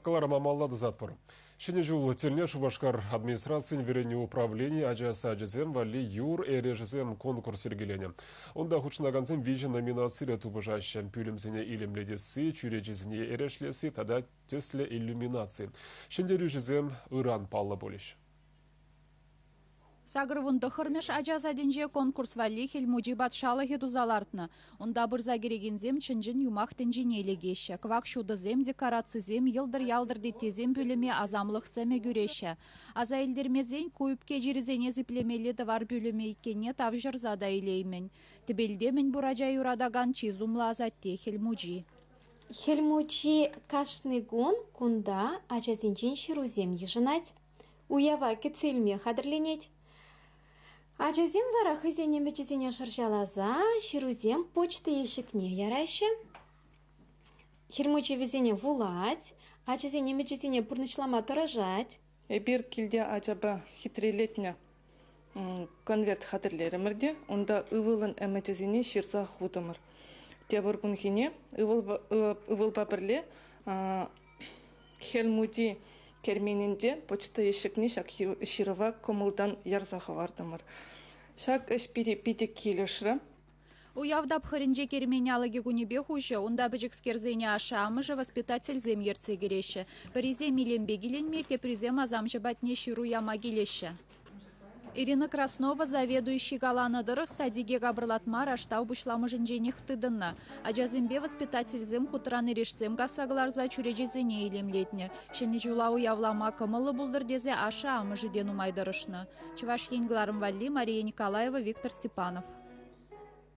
Кӑларӑма малалла тӑсатпӑр. Ҫӗнӗ ҫул тӗлне Шупашкар администрацийӗн вӗренӳ управленийӗ ача сачӗсем валли юр эрешӗсем конкурс йӗркеленӗ. Унта хутшӑнакансем виҫӗ номинацире тупӑшаҫҫӗ. Пӳлӗмсене илемлетесси, чӳречесене эрешлесси тата тӗслӗ иллюминаци. Ҫӗнтерӳҫӗсем ыран паллӑ пулӗҫ. 89-мӗш ача садӗнче конкурс валли Хӗл Мучи патшалӑхӗ туса лартнӑ. Унта пырса кӗрекенсем чӑн-чӑн юмах тӗнчине лекеҫҫӗ. Кӑвак ҫутӑсем, декорацисем, йӑлтӑр-ялтӑр теттесем пӳлӗме асамлӑх сӗмӗ кӳреҫҫӗ. Аса илтермесен ку ӳпке чирӗсене сиплемелли тӑвар пӳлӗмӗ иккенне тавҫӑрса та илеймӗн. Тӗпелте мӗнпур ача юратакан чи сумлӑ асатте Хӗл Мучи. Хӗл Мучи кашни кун кунта ачасенчен ҫырусем йышӑнать. Уява кӗтсе илме хатӗрленет. Ачасем вара хӑйсен ӗмӗчӗсене шӑрҫаласа ҫырусем почта ещӗкне яраҫҫӗ. Хӗл Мучи вӗсене вулать, ачасен ӗмӗчӗсене пурнӑҫлама тӑрӑшать. Эпир килте ачапа хитрелетнӗ конверт хатӗрлерӗмӗр те унта ывӑлӑн ӗмӗчӗсене ҫырса хутӑмӑр. Тепӗр кунхине ывӑлпа пӗрле Хӗл Мучи керменӗнче почта ещӗкне ҫак ҫырӑва кӑмӑлтан ярса хӑвартӑмӑр. Ҫак ӗҫ пире питӗ килӗшрӗ. Уяв тапхӑрӗнче кермен алӑкӗ кунӗпех уҫӑ. Унта пӗчӗкскерсене ашшӗ-амӑшӗ, воспитательсем ертсе кӗреҫҫӗ. Пӗрисем илемпе киленме, теприсем асамҫӑ патне ҫыру яма килеҫҫӗ. Ирина Краснова заведующи каланӑ тӑрӑх, садике капӑрлатма раштав пуҫламӑшӗнченех тытӑннӑ. Ачасемпе воспитательсем хутран эрешсем касса кӑларса чӳречесене илемлетнӗ. Ҫӗнӗ ҫула уявлама кӑмӑллӑ пултӑр тесе ашшӗ-амӑшӗ те нумай тӑрӑшнӑ. Чӑваш Ен кӑларӑм валли Мария Николаева, Виктор Степанов.